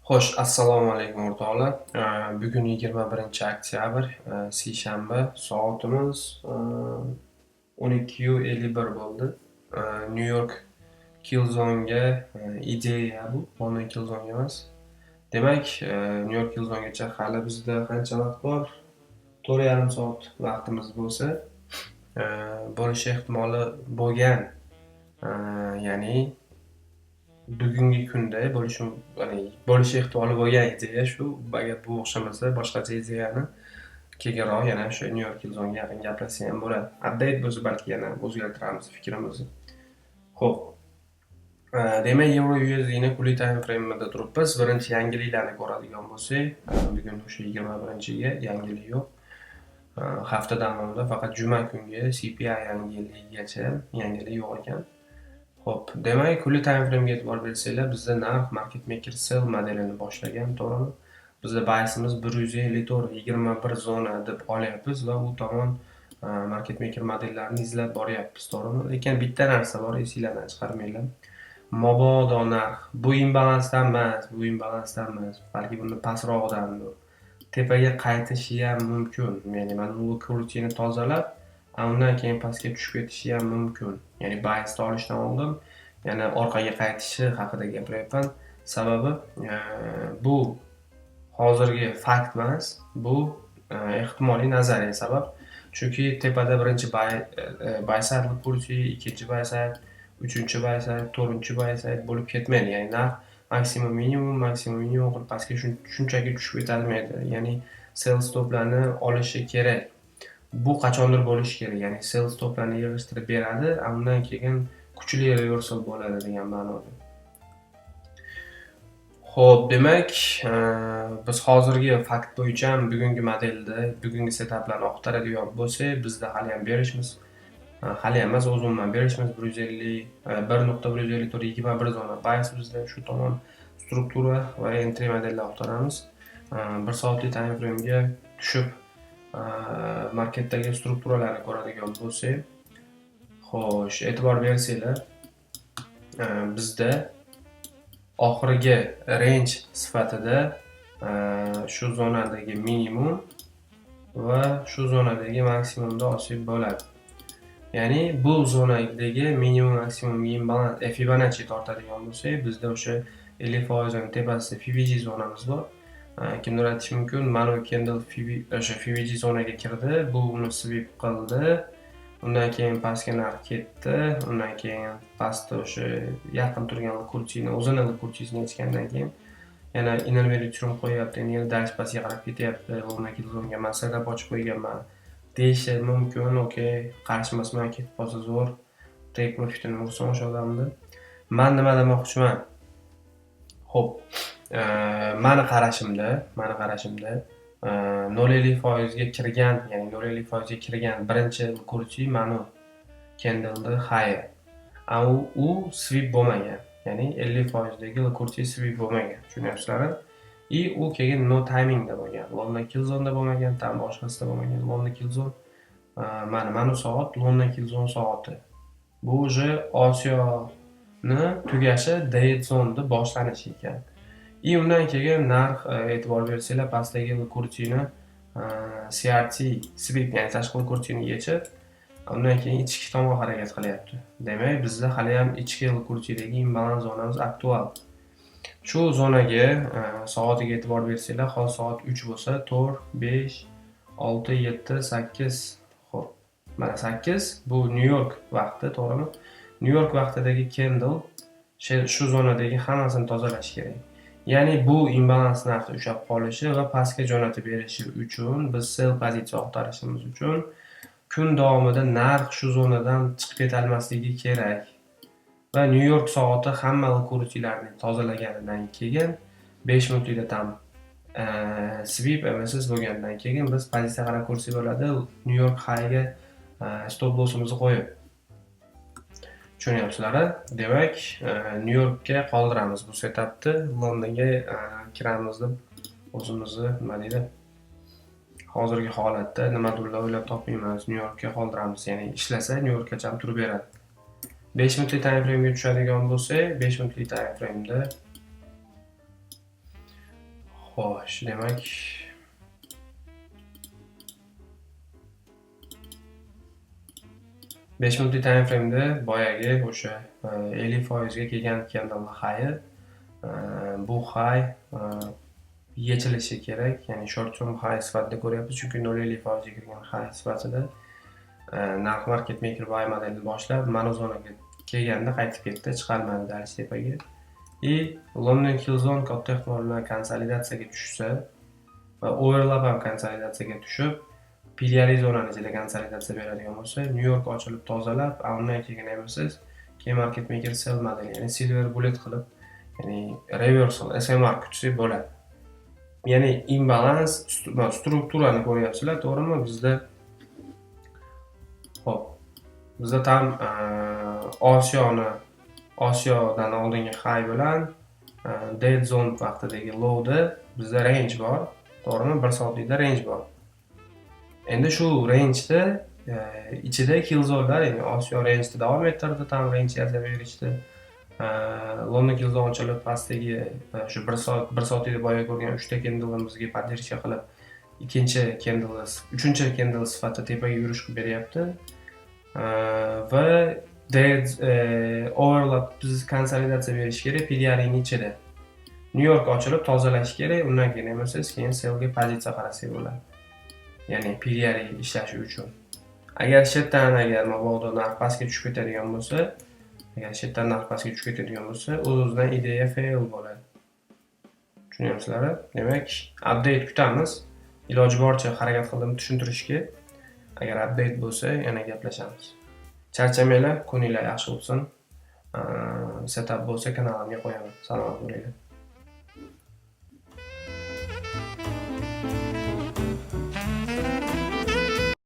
Xo'sh, assalomu alaykum, o'rtoqlar. Bugun 21-oktyabr, seshanba, soatimiz 12:51 bo'ldi. New York Killzone'ga ideya bu, London Killzone'ga emas. Demak, New York Killzone'gacha hali bizda qancha vaqt bor? 4,5 soat vaqtimiz bo'lsa, bo'lishi ehtimoli bo'lgan, ya'ni bugungi kunda bo'lishi, ya'ni bo'lishi ehtimoli bo'lgan ideya shu. Agar bu o'xshamasa, boshqacha ideyani keyinroq yana o'sha New York Killzone'ga yaqin gaplashsa ham bo'ladi. Update bo'lsa, balki yana o'zgartiramiz fikrimizni. Xo'p. Demak, Euro USDni kunlik time frame'ida turibmiz. Birinchi yangiliklarni ko'radigan bo'lsak, bugun o'sha 21-ga yangilik yo'q. Hafta davomida faqat juma kungi CPI yangiligigacha yangilik yo'q ekan. Xo'p, demak, kunlik time frame'ga e'tibor bersanglar, bizda narx market maker sell modelini boshlagan, to'g'rimi? Bizda biasimiz 154,21 zona deb olyapmiz va u tomon market maker modellarini izlab boryapmiz, to'g'rimi? Lekin bitta narsa bor, esinglardan chiqarmanglar. Mabodo narx bu imbalansdan emas, bu imbalansdan emas, balki buni pastrog'idandir. Tepaga qaytishi ham mumkin. Ya'ni mana bu liquidity tozalab, undan keyin pastga tushib ketishi ham mumkin. Ya'ni biasni olishdan oldin yana orqaga qaytishi haqida gapiryapman. Sababi bu hozirgi fakt emas, bu ehtimoliy nazariya sabab. Chunki tepada birinchi buy side liquidity, ikkinchi buy side, uchinchi buy side, to'rtinchi buy side bo'lib ketmaydi. Ya'ni narx maksimum minimum, maksimum minimum qilib pastga shunchaki tushib ketolmaydi. Ya'ni sell stoplarni olishi kerak. Bu qachondir bo'lishi kerak. Ya'ni sell stoplarni yig'ishtirib beradi, undan keyin kuchli reversal bo'ladi degan ma'noda. Xo'p, demak, biz hozirgi fakt bo'yicha ham bugungi modelda, bugungi setuplarni oqtaradigan bo'lsak, bizda haliyam bearishmiz. Haliyam emas, o'zi umuman bearishmiz. 150, 1.15421 zona bias bizda shu tomon struktura va entry modellar oqtaramiz. 1 soatlik time frame'ga tushib, marketdagi strukturalarni ko'radigan bo'lsak, xo'sh, e'tibor bersanglar, bizda oxirgi range sifatida shu zonadagi minimum va shu zonadagi maksimumni olsak bo'ladi. Ya'ni bu zonadagi minimum maksimumga imbalans Fibonacci tortadigan bo'lsak, bizda o'sha 50% ning tepasida FVG zonamiz bor. Kimdir aytishi mumkin, mana bu candle o'sha FVG zonaga kirdi, bu uni sweep qildi. Undan keyin pastga narx ketdi. Undan keyin pastda o'sha yaqin turgan liquidity o'zini liquidity yechgandan keyin yana intermediate tushum qo'yyapti, endi yana дальше pastga qarab ketyapti. London Killzone'ga man setup ochib qo'yganman deyishi mumkin. Okey, qarshi emasman, ketib qolsa zo'r. Take profitini ursin o'sha odamni. Man nima demoqchiman? Xo'p, mani qarashimda 0,50% ga kirgan, ya'ni 0,50% ga kirgan birinchi liquidity manu candleni high. A u sweep bo'lmagan. Ya'ni 50% dagi liquidity sweep bo'lmagan. Tushunyapsizlarmi? И u keyin no timingda bo'lgan. London Killzone'da bo'lmagan, там boshqasida bo'lmagan. London Killzone mana soat London Killzone soati. Bu уже Osiyoni tugashi, dead zone'ni boshlanishi ekan. И undan keyin narx, e'tibor bersanglar, pastdagi liquidity CRT sweep, ya'ni tashqi liquidity yechib, undan keyin ichki tomon harakat qilyapti. Demak, bizda haliyam ichki liquiditydagi imbalans zonamiz aktual. Shu zonaga soatiga e'tibor bersanglar, hozir soat 3 bo'lsa, 4, 5, 6, 7, 8. Xo'p, mana 8 bu Nyu York vaqti, to'g'rimi? Nyu York vaqtidagi candle shu zonadagi hammasini tozalash kerak. Ya'ni bu imbalans narxni ushlab qolishi va pastga jo'natib berishi uchun biz sell pozitsiya oqtarishimiz uchun kun davomida narx shu zonadan chiqib ketolmasligi kerak. Va Nyu York soati hamma liquidity tozalaganidan keyin 5 minutlikda там sweep MSS bo'lgandan keyin biz pozitsiya qarab ko'rsak bo'ladi. Nyu York highga stop lossimizni qo'yib. Tushunyapsizlar? Demak, Nyu Yorkka qoldiramiz bu setupni, Londonga kiramiz deb o'zimizni, nima deydi? Hozirgi holatda nimadirlar o'ylab topmaymiz. Nyu Yorkka qoldiramiz. Ya'ni ishlasa, Nyu Yorkgacha ham turib beradi. 5 minutlik time frame'ga tushadigan bo'lsak, 5 minutlik time frame'da Xo'sh, demak, 5 minutlik time frame'da boyagi o'sha 50% ga kelgan candle high'i, bu high yechilishi kerak, ya'ni short term high sifatida ko'ryapmiz, chunki 0,50% ga kirgan high sifatida narx market maker buy modelini boshlab, mana zonaga kelganda qaytib ketdi, chiqarmadi дальше tepaga. И London kill zone katta ehtimol bilan konsolidatsiyaga tushsa va overlap ham konsolidatsiyaga tushib, PDR zonani ichida konsolidatsiya beradigan bo'lsa, Nyu York ochilib tozalab, undan keyin MSS, keyin market maker sell modeli, ya'ni silver bullet qilib, ya'ni reversal SMR kutsak bo'ladi. Ya'ni imbalans strukturani ko'ryapsizlar, to'g'rimi? Bizda, ho'p, bizda tam Osiyodan oldingi high bilan dead zone vaqtidagi lowda bizda range bor, to'g'rimi? Bir soatlikda range bor. Endi shu rangeda ichida kill zonelar, ya'ni Osiyo rangeda davom ettirdi, tam range yasab berishdi. London kill zone ochilib, pastdagi shu bir soatlikda boya ko'rgan uchta candleimizga поддержка qilib, ikkinchi candle, uchinchi candle sifatida tepaga yurish qilib beryapti va dead overlap biz konsolidatsiya berish kerak PDRning ichida. Nyu York ochilib tozalash kerak, undan keyin MSS, keyin sellga pozitsiya qarasak bo'ladi. Ya'ni PDR ishlashi uchun. Agar shu yerdan, agar mabodo narx pastga tushib ketadigan bo'lsa, agar shu yerdan narx pastga tushib ketadigan bo'lsa, o'z-o'zidan ideya fail bo'ladi. Tushunyapsizlar? Demak, update kutamiz. Iloji boricha harakat qildim tushuntirishga. Agar update bo'lsa, yana gaplashamiz. Charchamanglar, kuninglar yaxshi o'tsin. Setup bo'lsa, kanalimga qo'yaman. Salomat bo'linglar.